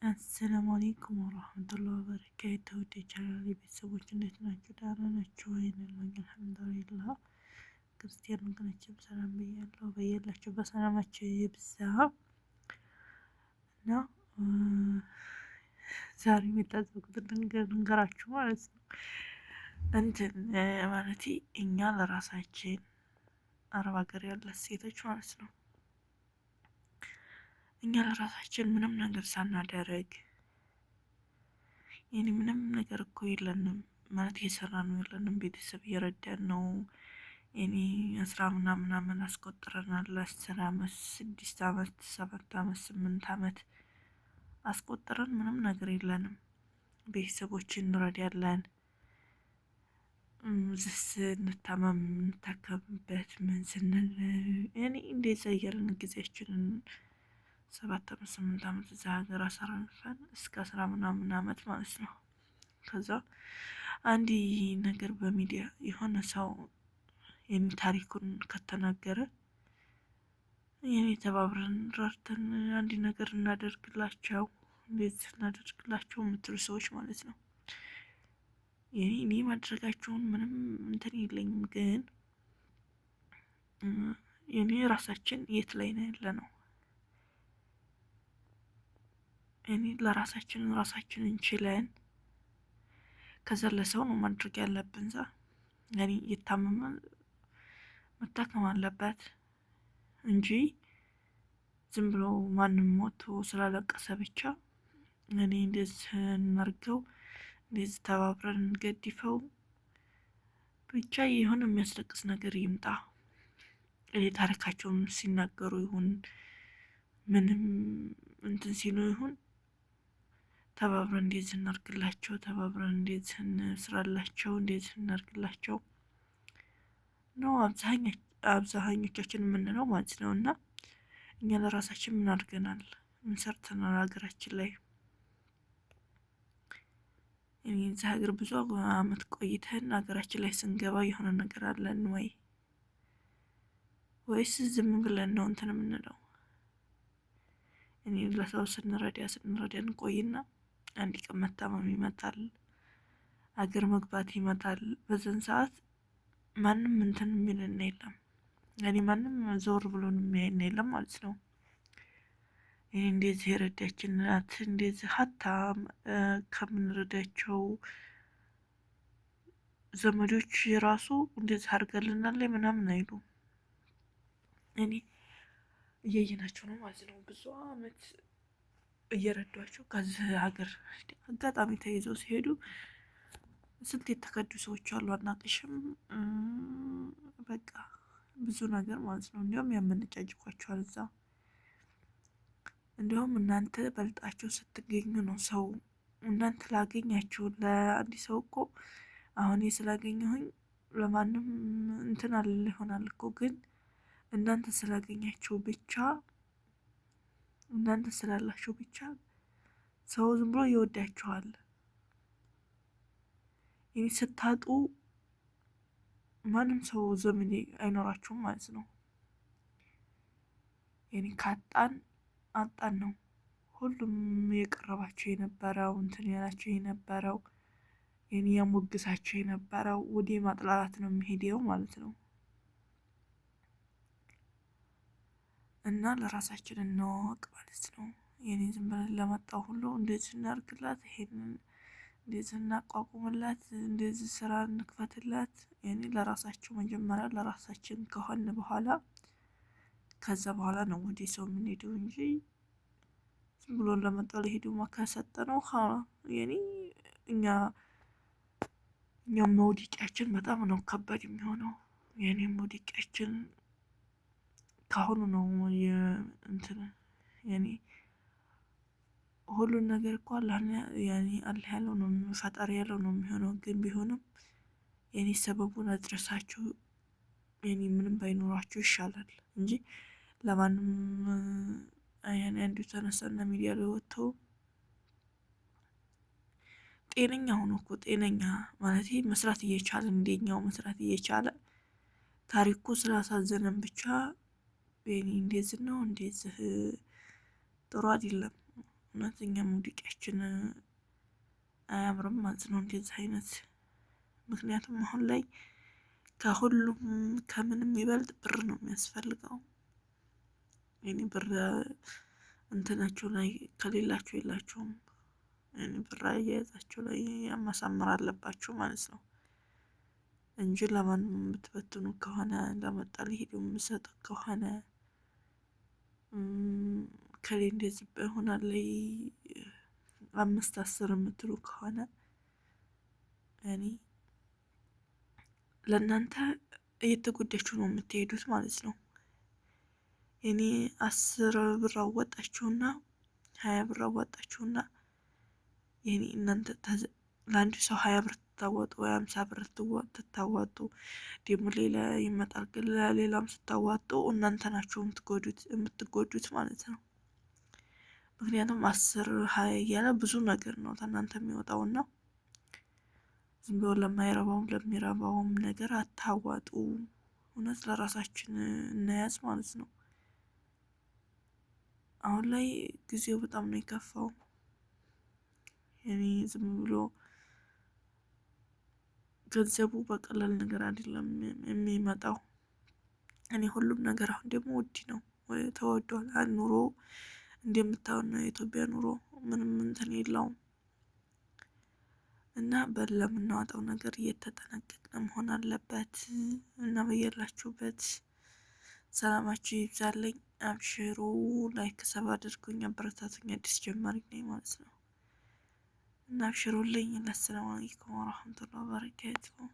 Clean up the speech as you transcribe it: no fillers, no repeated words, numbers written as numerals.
አሰላሙ አለይኩም ወራህመቱላሂ ወበረካቱህ። ውድ የቻናሌ ቤተሰቦች እንዴት ናችሁ? ደህና ናችሁ ወይ? አልሐምዱሊላህ። ክርስቲያን ወገኖችም ሰላም ብያለሁ። በያላችሁ በሰላማችሁ ይብዛ እና ዛሬ የታዘብኩትን ልንገራችሁ ማለት ነው። እንትን ማለት እኛ ለራሳችን አረብ ሀገር ያለ ሴቶች ማለት ነው እኛ ለራሳችን ምንም ነገር ሳናደርግ፣ የኔ ምንም ነገር እኮ የለንም ማለት እየሰራ ነው የለንም፣ ቤተሰብ እየረዳን ነው። የኔ 10 ምናምን አመት አስቆጥረናል። 10 አመት፣ 6 አመት፣ 7 አመት፣ 8 አመት አስቆጥረን ምንም ነገር የለንም። ቤተሰቦችን እንረዳለን። ዝስ እንታመም እንታከምበት ምን ስንል እኔ እንደዛ እያለን ጊዜያችንን 7 አመት፣ 8 አመት እዛ ሀገር አሳርፈን እስከ 10 ምናምን አመት ማለት ነው። ከዛ አንድ ነገር በሚዲያ የሆነ ሰው ታሪኩን ከተናገረ የኔ ተባብረን ረድተን አንድ ነገር እናደርግላቸው፣ እንዴት እናደርግላቸው የምትሉ ሰዎች ማለት ነው። የኔ እኔ ማድረጋቸውን ምንም እንትን የለኝም፣ ግን የኔ ራሳችን የት ላይ ነው ያለ ነው? እኔ ለራሳችን ራሳችንን ችለን ከዛ ለሰው ነው ማድረግ ያለብን። ዛ እኔ የታመመ መታከም አለበት እንጂ ዝም ብሎ ማንም ሞቶ ስላለቀሰ ብቻ እኔ እንደዚህ እናርገው፣ እንደዚህ ተባብረን እንገዲፈው ብቻ የሆነ የሚያስለቅስ ነገር ይምጣ። እኔ ታሪካቸውን ሲናገሩ ይሁን ምንም እንትን ሲሉ ይሁን ተባብረን እንደዚህ እናርግላቸው፣ ተባብረን እንደዚህ እንስራላቸው፣ እንደዚህ እናርግላቸው ነው አብዛኞቻችን የምንለው ማለት ነው። እና እኛ ለራሳችን ምን አድርገናል? ምን ሰርተናል ሀገራችን ላይ? እኔ እዚህ ሀገር ብዙ አመት ቆይተን ሀገራችን ላይ ስንገባ የሆነ ነገር አለን ወይ? ወይስ ዝም ብለን ነው እንትን የምንለው? እኔ ለሰው ስንረዳ ስንረዳ እንቆይና አንድ ቀን መታመም ይመጣል፣ አገር መግባት ይመጣል። በዛን ሰዓት ማንም እንትን የሚልን የለም። እኔ ማንም ዞር ብሎን የሚያይን የለም ማለት ነው። ይህ እንደዚህ የረዳችን ናት፣ እንደዚህ ሀታ ከምንረዳቸው ዘመዶች የራሱ እንደዚህ አድርገልናል ምናምን አይሉም። እኔ እያየናቸው ነው ማለት ነው። ብዙ አመት እየረዷቸው ከዚህ ሀገር አጋጣሚ ተይዘው ሲሄዱ ስንት የተከዱ ሰዎች አሉ። አናቅሽም በቃ ብዙ ነገር ማለት ነው። እንዲሁም ያመነጫጭቋቸዋል እዛ። እንዲሁም እናንተ በልጣችሁ ስትገኙ ነው ሰው እናንተ ላገኛችሁ ለአንድ ሰው እኮ አሁን ስላገኘሁኝ ለማንም እንትን አለ ይሆናል እኮ፣ ግን እናንተ ስላገኛችሁ ብቻ፣ እናንተ ስላላችሁ ብቻ ሰው ዝም ብሎ ይወዳችኋል። ይህ ስታጡ ማንም ሰው ዘመድ አይኖራችሁም ማለት ነው። የኔ ካጣን አጣን ነው። ሁሉም የቀረባቸው የነበረው፣ እንትን ያላቸው የነበረው፣ የኔ ያሞግሳቸው የነበረው ወደ ማጥላላት ነው የሚሄደው ማለት ነው። እና ለራሳችን እንወቅ ማለት ነው። የኔ ዝም ብለን ለመጣው ሁሉ እንደዚህ እናርግላት፣ ይሄንን እንደዚህ እናቋቁምላት፣ እንደዚህ ስራ እንክፈትላት። የኔ ለራሳቸው መጀመሪያ ለራሳችን ከሆን በኋላ ከዛ በኋላ ነው ወደ ሰው የምንሄደው እንጂ ዝም ብሎ ለመጣው ለሄዱ ከሰጠ ነው የኔ እኛ መውደቂያችን በጣም ነው ከባድ የሚሆነው። የኔ መውደቂያችን ካሁኑ ነው። እንትን የኔ ሁሉን ነገር እኮ አላህ ያኔ አላህ ያለው ነው፣ ፈጣሪ ያለው ነው የሚሆነው። ግን ቢሆንም የኔ ሰበቡን አድረሳችሁ የኔ ምንም ባይኖራችሁ ይሻላል እንጂ ለማንም ያኔ አንዱ ተነሳና ሚዲያ ላይ ወጥተው ጤነኛ ሆኖ እኮ፣ ጤነኛ ማለት መስራት እየቻለ፣ እንደኛው መስራት እየቻለ ታሪኩ ስላሳዘነን ብቻ የኔ እንደዚህ ነው እንደዚህ ጥሩ አይደለም። እውነተኛ መውደቂያችን አያምርም ማለት ነው እንደዚህ አይነት። ምክንያቱም አሁን ላይ ከሁሉም ከምንም ይበልጥ ብር ነው የሚያስፈልገው። እኔ ብር እንትናችሁ ላይ ከሌላችሁ የላችሁም። እኔ ብር አያያዛችሁ ላይ ማሳመር አለባችሁ ማለት ነው እንጂ ለማንም የምትበትኑ ከሆነ፣ ለመጣ ሊሄዱ የምሰጥ ከሆነ፣ ከሌ እንደዚህ ይሆናል 5 10 የምትሉ ከሆነ እኔ ለእናንተ እየተጎዳችሁ ነው የምትሄዱት ማለት ነው። እኔ 10 ብር አወጣችሁና 20 ብር አወጣችሁና የኔ እናንተ ለአንድ ሰው 20 ብር ትታወጡ ወይ 50 ብር ትታወጡ፣ ደግሞ ሌላ ይመጣል። ግን ለሌላም ስታዋጡ እናንተ ናችሁ የምትጎዱት ማለት ነው። ምክንያቱም 10 20 እያለ ብዙ ነገር ነው ከእናንተ የሚወጣውና ዝም ብሎ ለማይረባውም ለሚረባውም ነገር አታዋጡ። እውነት ለራሳችን እናያዝ ማለት ነው። አሁን ላይ ጊዜው በጣም ነው የከፋው። እኔ ዝም ብሎ ገንዘቡ በቀላል ነገር አይደለም የሚመጣው። እኔ ሁሉም ነገር አሁን ደግሞ ውድ ነው፣ ተወዷል። ኑሮ እንደምታየው ነው፣ የኢትዮጵያ ኑሮ ምንም እንትን የለውም። እና ለምናወጣው ነገር እየተጠነቀቅን መሆን አለበት። እና በያላችሁበት ሰላማችሁ ይብዛልኝ። አብሽሩ፣ like sub አድርጉኝ፣ አበረታቱኝ። አዲስ ጀማሪ ነኝ ማለት ነው። እና አብሽሩልኝ። አሰላሙ አለይኩም ወረህመቱላሂ ወበረካቱሁ።